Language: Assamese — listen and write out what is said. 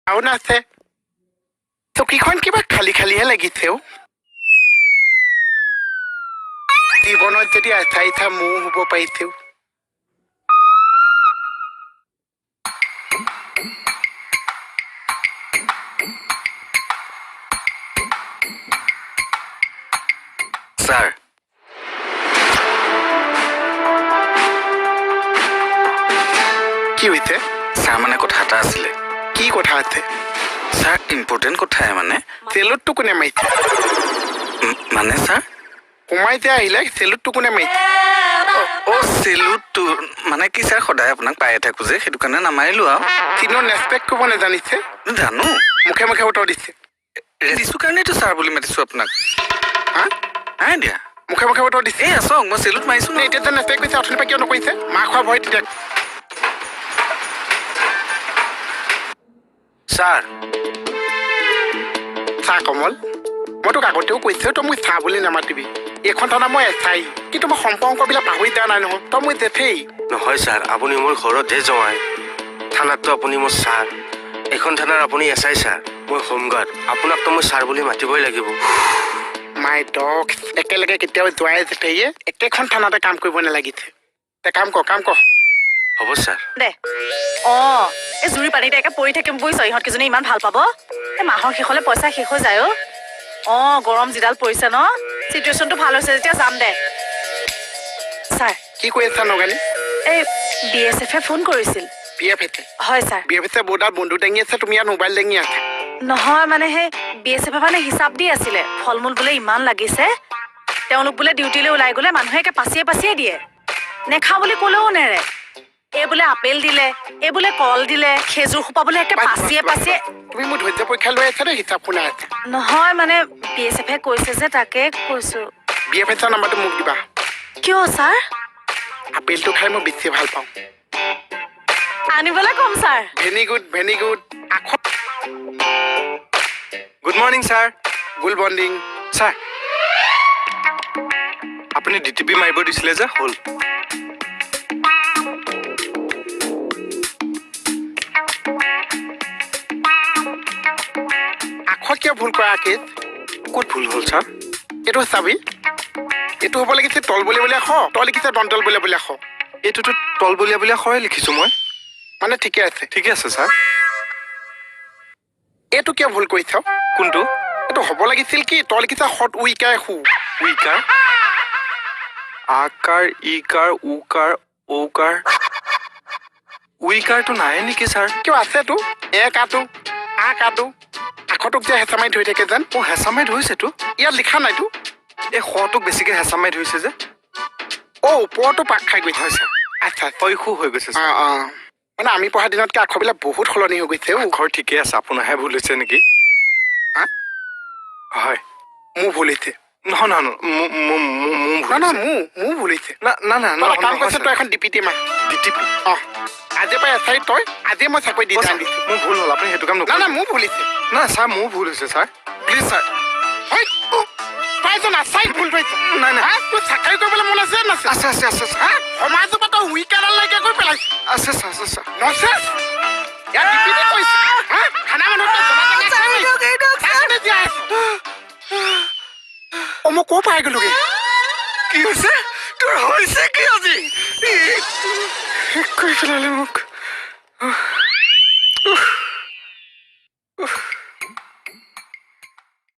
টাউন আছে। চকীখন কিবা খালী খালীহে লাগিছে অ'। জীৱনত যদি আচাইছা ময়ো হ'ব পাৰিছো। ছাৰ, কি হৈছে? ছাৰ, মানে কথা এটা আছিলে। কি কথা আছে? ছাৰ, ইম্পৰ্টেণ্ট কথাই মানে। চেলুটটো কোনে মাৰিছে? মানে ছাৰ, সোমাই যে আহিলে, চেলুটটো কোনে মাৰিছে? অ' চেলুটটো মানে কি ছাৰ, সদায় আপোনাক পায়ে থাকো যে, সেইটো কাৰণে নামাৰিলো আৰু। চিনিয়ৰ ৰেচপেক্ট কৰিব নাজানিছে? জানো। মুখে মুখে উত্তৰ দিছে। দিছো কাৰণেতো ছাৰ বুলি মাতিছো আপোনাক। হা? নাই দিয়া। মুখে মুখে উত্তৰ দিছে। এই চাওক, মই চেলুট মাৰিছো নে? এতিয়া যেন ৰেচপেক্ট কৰিছে, অথনিৰ পৰা কিয় নকৰিছে? মা খোৱা ভয় তেতিয়া। ছাৰ। চা কমল, মই তোক আগতেও কৈছো, তই মোক চাহ বুলি নামাতিবি। এইখন থানা মই এছ I, কিন্তু মই সম্পৰ্কবিলাক পাহৰি যোৱা নাই নহয়। তই মোৰ জেঠেই। নহয় ছাৰ, আপুনি মোৰ ঘৰতহে জোঁৱাই, থানাততো আপুনি মোৰ ছাৰ। এইখন থানাৰ আপুনি এছ I sir, মই হোমগাৰ্ড। আপোনাকতো মই ছাৰ বুলি মাতিবই লাগিব। মাই ডগ, একেলগে কেতিয়াও যোৱাই জেঠেইয়ে একেখন থানাতে কাম কৰিব নালাগিছে। তে কাম কৰ, কাম কৰ। হ'ব ছাৰ। দে অ, এই জুৰি পানীতে একে পৰি থাকিম বুজিছ। ইহঁত কেইজনী ইমান ভাল পাব। এই মাহৰ শেষলে পইচা শেষ হৈ যায় অ। অ, গৰম যিডাল পৰিছে ন। চিটুৱেশ্যনটো ভাল হৈছে যেতিয়া যাম দে। ছাৰ। কি কৈ আছা নগালী? এই বি এছ এফে ফোন কৰিছিল। বি এফ এছে? হয় ছাৰ। বি এফ এছে বৰ্ডাৰ বন্দুক দাঙি আছে, তুমি ইয়াত মোবাইল দাঙি আছা। নহয়, মানে সেই বি এছ এফে মানে হিচাপ দি আছিলে, ফল মূল বোলে ইমান লাগিছে। তেওঁলোক বোলে ডিউটিলৈ ওলাই গ'লে মানুহে একে পাচিয়ে পাচিয়ে দিয়ে, নেখাওঁ বুলি ক'লেও নেৰে। এই বোলে আপেল দিলে, এই বোলে কল দিলে, খেজুৰ সোপা বোলে একে বাছ, বাছ, পাচিয়ে বাছ, পাচিয়ে। বাছ। তুমি মোৰ ধৈৰ্য পৰীক্ষা লৈ আছা নে হিচাপ শুনাই আছা? নহয়, মানে বি এছ এফে কৈছে যে, তাকে কৈছো। বি এফ এছৰ নাম্বাৰটো মোক দিবা। কিয় ছাৰ? আপেলটো খাই মই বেছি ভাল পাওঁ। আনিবলৈ ক'ম sir. Very good, very good. আখৰ। Good morning sir. Good morning. Sir, আপুনি ডি টি পি মাৰিব দিছিলে যে, হ'ল। আখৰ কিয় ভুল কৰা আকিজ? ক'ত ভুল হ'ল ছাৰ? এইটো চাবি, এইটো হ'ব লাগিছে তল বুলি বুলি আখ, তই লিখিছে দন্তল বুলি বুলি আখ। এইটোতো তলবলীয়া বুলি আখৰে লিখিছোঁ মই। মানে ঠিকে আছে? ঠিকে আছে ছাৰ। এইটো কিয় ভুল কৰিছ? কোনটো? এইটো হ'ব লাগিছিল কি, তই লিখিছা সৎ উইকাই সু। উইকাৰ, আকাৰ, ইকাৰ, উকাৰ, ঔকাৰ, উইকাৰটো নাই নেকি ছাৰ? কিয়, আছেতো। এ কাটো, আ কাটো, আখৰটোক যে হেঁচা মাৰি ধৰি থাকে যেন। অ', হেঁচা মাৰি ধৰিছেতো। ইয়াত লিখা নাইতো। এই শটোক বেছিকে হেঁচা মাৰি ধৰিছে যে। অ', ওপৰতো পাক খাই গৈছে। হয় ছাৰ। আচ্ছা। শৈশু হৈ গৈছে ছাৰ। অঁ, মানে আমি পঢ়া দিনতকৈ আখৰবিলাক বহুত সলনি হৈ গৈছে অ'। আখৰ ঠিকে আছে, আপোনাৰহে ভুল হৈছে নেকি? হা? হয়। মোৰ ভুল হৈছে? নহয় নহয় নহয়, মোৰ ভুল নহয় নহয়, হৈছে। মোৰ ভুল হৈছে। না না না। তই এটা কাম নহয়। কৰিছ, তই এখন ডি পি টি মাৰ। D T P? অঁ, আজিৰ পৰা এছ I তই, আজিয়ে মই চাকৰি দি অ, ছাৰ, দিছোঁ। মোৰ ভুল হ'ল, আপুনি সেইটো কাম না। নকৰিব। না, মোৰ ভুল হৈছে। না ছাৰ, মোৰ ভুল হৈছে ছাৰ, প্লিজ ছাৰ। হয়, তই নাচাই ভুল ধৰিছ। নাই নাই। হা? তোৰ চাকৰি কৰিবলৈ মন আছে নাছে? আছে আছে আছে ছাৰ। হা, সমাজৰ পৰা তই উইকাডাল নাইকিয়া কৰি পেলাইছ। আছে ছাৰ, আছে ছাৰ। নচেছ, ইয়াত ডিপিটি কৈছে। হা, থানা মানুহ তই জলা টেঙা খাই মাৰিছ। তাৰ কাৰণে জীয়াই আছ। অ, মই ক'ৰ পাই গ'লোগে? কি হৈছে তোৰ? হৈছে কি আজি? শেষ কৰি পেলালে মোক।